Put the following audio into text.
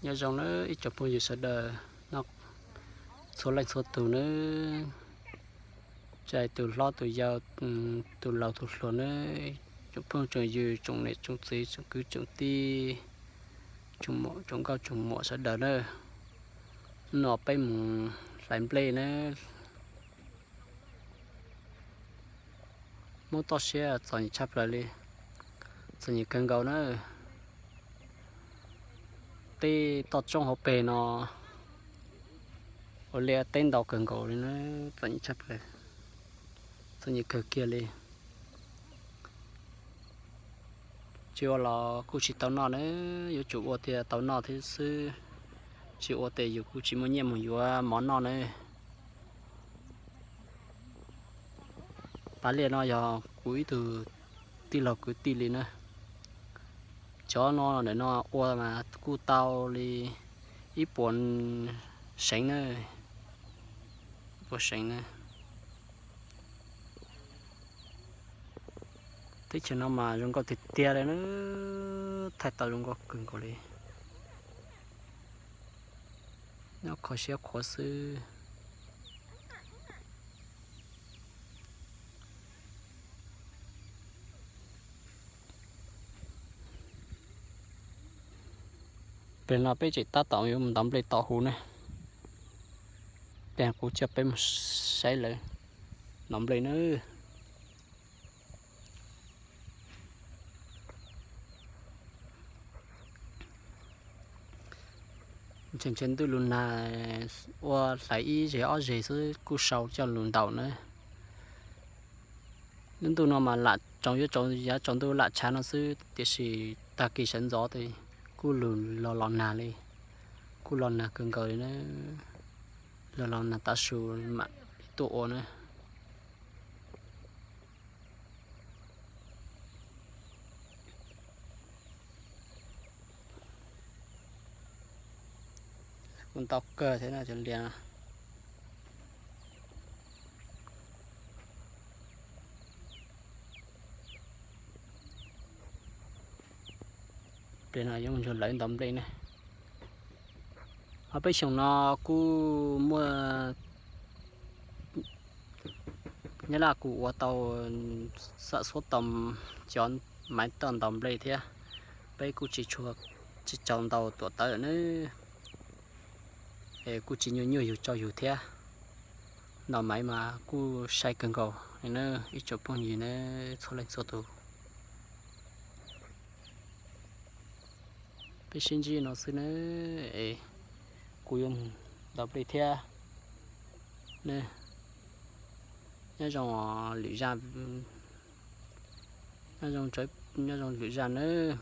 Nyob zoo nawb ib tsoom phooj ywg sawv daws, nyob txhua leej txhua tus nawb, tsis hais tus hlob tus yau, tus laus tus hluas nawb, tsoom phooj tsoom ywg, tsoom niam tsoom txiv, tsoom kwv tsoom tij, tsoom nkauj tsoom muam sawv daws nawb. Hnub no peb mus hlais nplej nawb. Muab toj siab txom nyem tshaj plaws li, txom nyem kawg nkaus na. Tej toj roob hauv pes no ua liaj teb ntau kawg nkaus li na, txom nyem tshaj plaws, txom nyem kawg kiag li. Tsis ua los kuj tsis tau noj na, yuav tsum ua thiaj tau noj thiab xwb, tsis ua ces yus kuj tsis muaj nyiaj mus yuav mov noj na. Pab liaj no yog kuv ib tug tij laug kwv tij li na. Cov no ntawm no ua mas kuj tau li ib puas seev na, ib puas seev na. Teb chaws no mas zoo nkauj tiag tiag li na, thaij tau zoo nkauj kawg nkaus li. Nyob kho siab qhuav xwb. Pem no peb tseem tab tom yuav mus ntov nplej tom huv ne. Peb kuv coj peb mus saib lawv ntov nplej nawb. Ntshe ntshe ntuj lug nag, ua hlais ib zeg ob zeg xwb kuj sau coj lug ntaus na. Lub ntuj no mas lam tsaus, yuav tsaus, yav tsaus ntuj lam tshav no xwb, tiam sis tag kis sawv ntxov ces kuj lug los los nag li, kuj los nag kawg nkaus li na. Los los nag tav su mam li tuaj ua na. Kuj ntau kawg thiab no cov liaj. Peb no yuav mus nrog lawv ntov nplej ne. Ho peb xyoos no kuj muaj, nyab laj kuj ua tau, xam xuab tau cov maiv toj ntov nplej thiab. Peb kuj tsis tshua, tsis tshua ntau tuam tawv lawm nawb. Es kuj tsis nyuaj nyuaj yug tso yug thiab. Ntov maiv mas kuj sai kawg nkaus na ib tsoom phooj ywg na, txhua leej txhua tus. Peb sib ntsib no xwb na, es kuv yuav mus ntov nplej thiab. Nyob zoo lwm zaj, nyob zoo, nyob zoo lwm zaj nawb.